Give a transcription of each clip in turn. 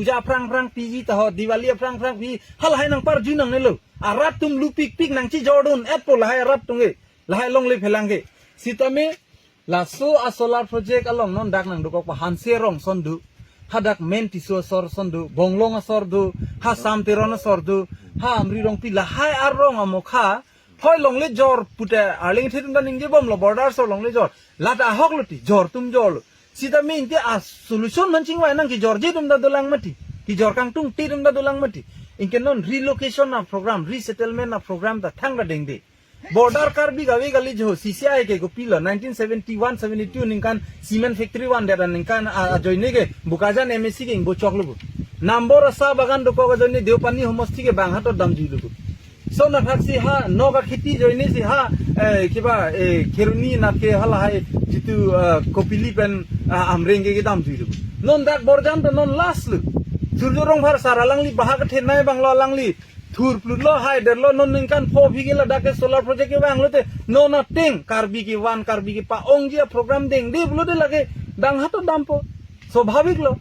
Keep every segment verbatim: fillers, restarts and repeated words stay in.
Puja aphrang aphrang piji ta ho, Diwali aphrang aphrang piji, halahai nangparju nangnelo. Arat atum lupikpik nangchijordun-etpo lahai arat atum ke, lahai longle phelang ke. Sitame laso a solar project along non dak nangdokok pa Hanse arong ason do, hadak main Tisso asor ason do, Bonglong asor do, ha Sam Teron asor do, ha Amri Rongpi, lahai arong amokha, hoi longle jor pute arleng the atum ta ningjebomlo, border asor longle jor. Lata ahoklo ti, jor atum jorlo. Sitame inte a solution man chingvai nang, kejorje atum ta dolang mati, kejor kangtungte atum ta dolang mati. Anke non relocation a program, resettlement a program ta thangta dengde. Border Karbi kave kali jo, C C I ke kopilo, nineteen seventy-one seventy-two ningkan cement factory vandet aningkan a, ajoine ke Bokajan M A C ke ingbo choklo bo. Nambor a sa bagan dokok ajoine Deopani homosti ke bang hato damjuilo bo. Lason athaksi ha nok akheti ajoine si ha, eh, kiba, eh, Kheroni nat ke halahai jitu, eh, Kopili pen, ah, Amreng ke kedamjuilo bo. Non dak Borjan ta non last lo. Surjo Rongphar sar alangli bahak kethenei abanglo, alangli thurplutlo, haiderlo, non ningkan pho aphi ke ladak ke solar project kevanglote, non ateng Karbi kevan, Karbi kepa-ongji a program dengde pulote lake bang hato dampo. Swabhavik lo.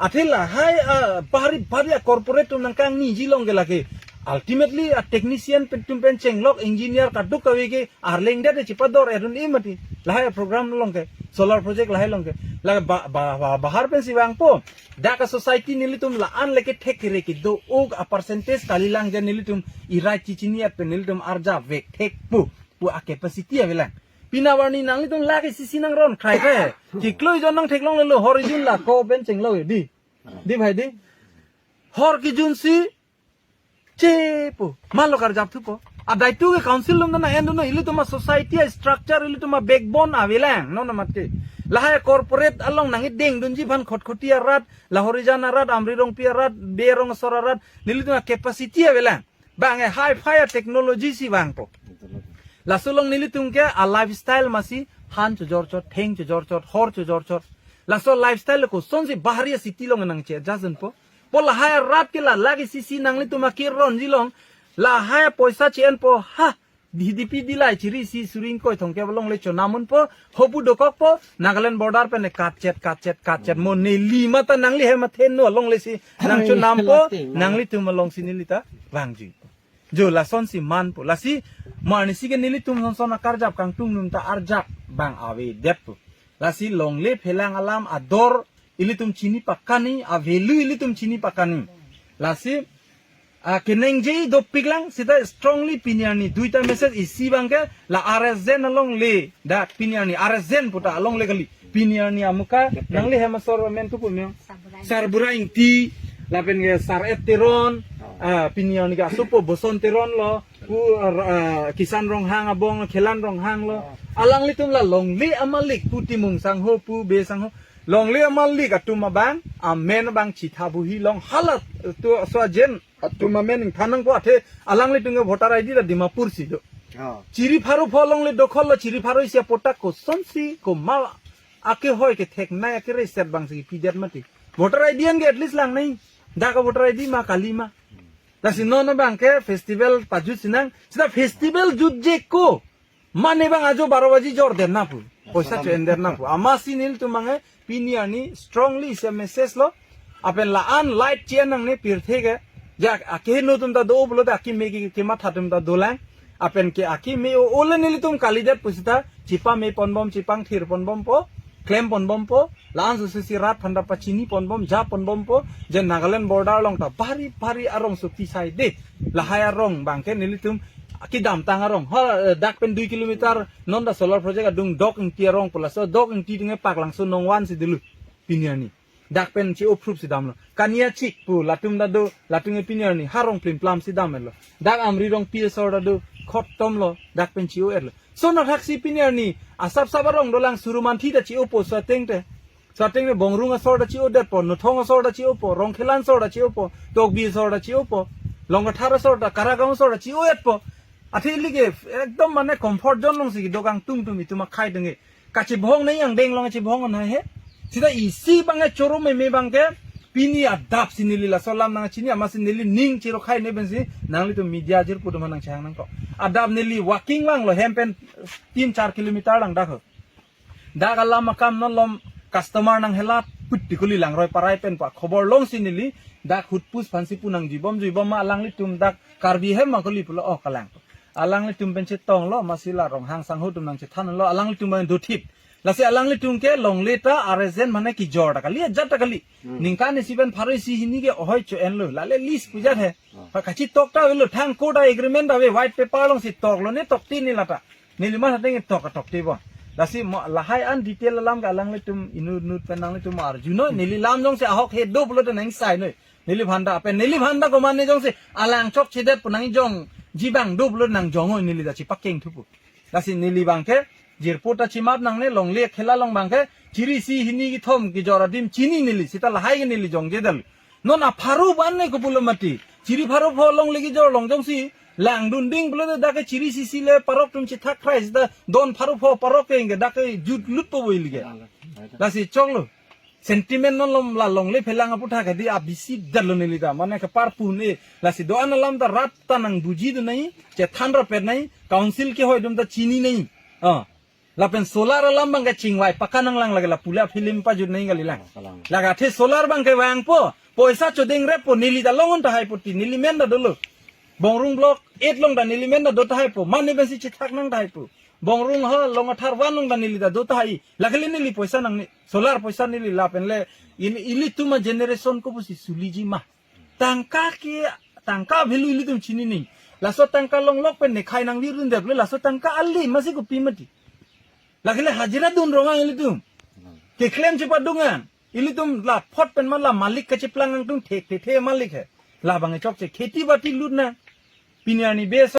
Athe lahai, ah, bahari bahari a corporate atum nangkangniji long ke lake. Ultimately a technician pen atum pen chenglok, engineer kadokave ke arleng det chipador-edun-e mati. Lahai a program long ke, solar project lahai long ke. La ba, ba, ba, bahar pensi vangpo. Dak a society nelitum la-an leke thek kere kedo-ok a percentage kalilang, jan nelitum irai chichini-et pen nelitum arjap vek thek pu, pu a capacity avelang. Pini awarning nanglitum lake sisi nangron khrai pe. Chiklo ejon nangtheklonglelo, hor ejun la ko pen chenglo di. Di bhai di. Hor kejunsi chepu, malo karjap thupo. Adai tu ke council atum ta nang-endunnon, ilitum a society a structure, ilitum a backbone avelang, non amat ke. Lahai corporate along nangkedengdunji aphan Khatkhati arat, la Horijan arat, Amri Rongpi arat, Berong asor arat, nelitum a capacity avelang. Bang e hi-fi a technology si vangpo. Laso along nelitum ke a lifestyle masi han chojorchot, theng chojorchot, hor chojorchot. Laso lifestyle kosonsi bahari a city along nangche-adjust dunpo. Pu lahai arat ke la lake sisi nanglitum a kironji long. Lahai a poisa che-enpo ha. Di dipi dilai chiri isi suri ingkoi thomkep alongle chonam unpo. Hopu dokokpo. Nagaland border pen katchet, katchet, katchet. Mo neli mata nangli hem athenno alongle si nangchonampo. Nanglitum alongsi neli ta vangji. Jo lasonsi manpo. Lasi mo arnisi ke nelitum sonson a karjap kangtung atum ta arjap bang avedetpo. Lasi longle phelang alam ador ilitum chini pakani, a value ilitum chini pakani. Lasi, ah, keningje dopiklang, sita strongly pini arni duita message isi abangke, la R S Zen alongle, dak pini arni R S Zen puta alongle kali. Pini arni amuka, nangli hem asor amen thupo me? Sarbura. Sarbura Ingti, lapen ke Sar-et Teron, ah, pini arni ke asopo Boson Teron lo, pu, ah, Kisan Ronghang abong, Khelan Ronghang lo. Alanglitum la longle amalik pu Timung sangho pu Bey sangho. Longle amalik atum abang, amen abang chitha buhi long halat tu so ajen atum amen ingthan nangpo athe alanglitum ke voter I D la Dimapur si do. Oh. Chiri pharo pho longle dokhol lo chiri pharo isi apotak kosonsi komat akehoi ketheknei akereset abangsi pidet mati. Voter I D an ke at least langnei. Dak a voter I D ma kali ma. Lasi non abangke festival pajut sinang. Sita festival jutje ko. Mane bang ajo baro baji jordet na pu. Poisa cho-endet na pu. Amatsi nelitum abangke pini arni strongly isi a message lo. Apen la-an light che-en nangne pirthe ke. Ja akeheno atum ta do pulote akeme ke kematha atum ta dolang. Apen ke akeme o ole nelitum kalidet pusita chipame ponbom, chipangthir ponbompo. Klem ponbompo, la-an susi rat aphan ta pachini ponbom, ja ponbompo, je Nagaland border along ta bari bari arong supi sai de. Lahai arong abangke nelitum kedamtang arong. Ha, eh, dak pen dui kilometer non ta solar project adung Dok Ingti arong pu laso Dok Ingti atum ke Paklangso nong vansi dolo. Pini arni. Dak pen che-o prup si damlo. Kaniachik pu latum ta do, latum ke pini arni ha rong plimplam si dam-etlo. Dak Amri Rongpi asor ta do, khottom lo, dak pen che-o-etlo. Lason athaksi pini arni asap sap arong dolang, Surumanthi ta che-opo, so ateng te. So ateng te Bongrung asor ta che-odetpo, Nothong asor ta che-opo, Rongkhelan asor ta che-opo, Tokbi asor ta che-opo, Longkathar asor ta, Karagaon asor ta che-o-etpo. Athe ili ke ekdom mane comfort zone alongsi kedo kangtung atum itum akhei atum ke. Kachibhong nai angdeng along chibhong nai he. Sita isi abangke choro meme abangke pini adap si neli laso alam nangchini, amatsi neli ning chiro khai ne pensi nanglitum media jirpo atum nangchehang nangkok. Adap neli walking vanglo hem pen tin char kilometer lang dak ho. Dak alam akam non lom customer nanghelat, put ti kuli langroi parai pen pa khobor longsi neli dak hutpus aphansi pu nangjuibom juibom ma alanglitum dak Karbi hem ma kuli pulo, oh, kalang. Alanglitum pen chetonglo, masi la Ronghang sangho atum nangchethanlo, alanglitum pen dothip. Lasi alanglitum ke longle ta aresen mane kejor ta kali, ajat ta kali. Hmm. Ningkan isi pen pharo isi hini ke ohoi cho-enlo. Lale lease pu ajat he. Oh. Pa kachitok ta avelo, thang court agreement ave, white paper alongsi toklo, ne tokte ne lata. Neli ma hateng tok tokte bo. Lasi mo lahai an detail alam ke alanglitum inut nut pen nanglitum arjunoi, neli lam jongsi ahok he do pulote nangsai noi. Neliphan ta pen neliphan ta komatne jongsi alang chokchedet pu nangjongji abang do pulote nangjongoi, neli ta chepakeng thupo. Lasi neli abang ke jirpo ta chimap nangne, longle khela along abang ke chiri isi hini kethom kejor adim chini neli, seta lahai ke neli jongje dal. Non apharo ban ne kopulo mati. Chiri pharo pho longle kejor along jongsi langdun ding pulote dak ke chiri isi isi le parok atum chethak khrai seta don pharo pho parok ke ingke dak ke jutlut po bo ili ke. Lasi choklo. Sentiment non lom la longle phelang aputhak hedi abisi dalo neli ta. Mane kepar pu ne. Lasi do-an alam ta rat ta nangbuji dun nai, chethan rapet nai, council kehoi atum ta chini nai. Ah. Lapen solar alam abang ke chingvai pakka nanglang lake, la pule film pajut nai kalilang. Kalang. Lake athe solar abang ke vangpo, poisa chodeng reppo, neli ta longon tahai po ti, neli men ta dolo. Bongrung block eight along ta neli men ta do tahai po, mane pensi chethak nang tahai po. Bongrung ha Longathar one along ta neli ta do tahai. Lake le neli poisa nangne, solar poisa neli lapen le, in ilitum a-generation ko pusi suliji ma. Tangka ke, tangka value ilitum chini nai. Laso tangka longlok pen ne khai nangvirun dep le, laso tangka ali masi kopi mati. Lake le hajira dun rong-ang ilitum. Keklem chepadung-ang. Ilitum la phot pen ma la malik kacheplang angtung thek the the malik he. La abang chokche kheti bati lut nang. Pini arni bes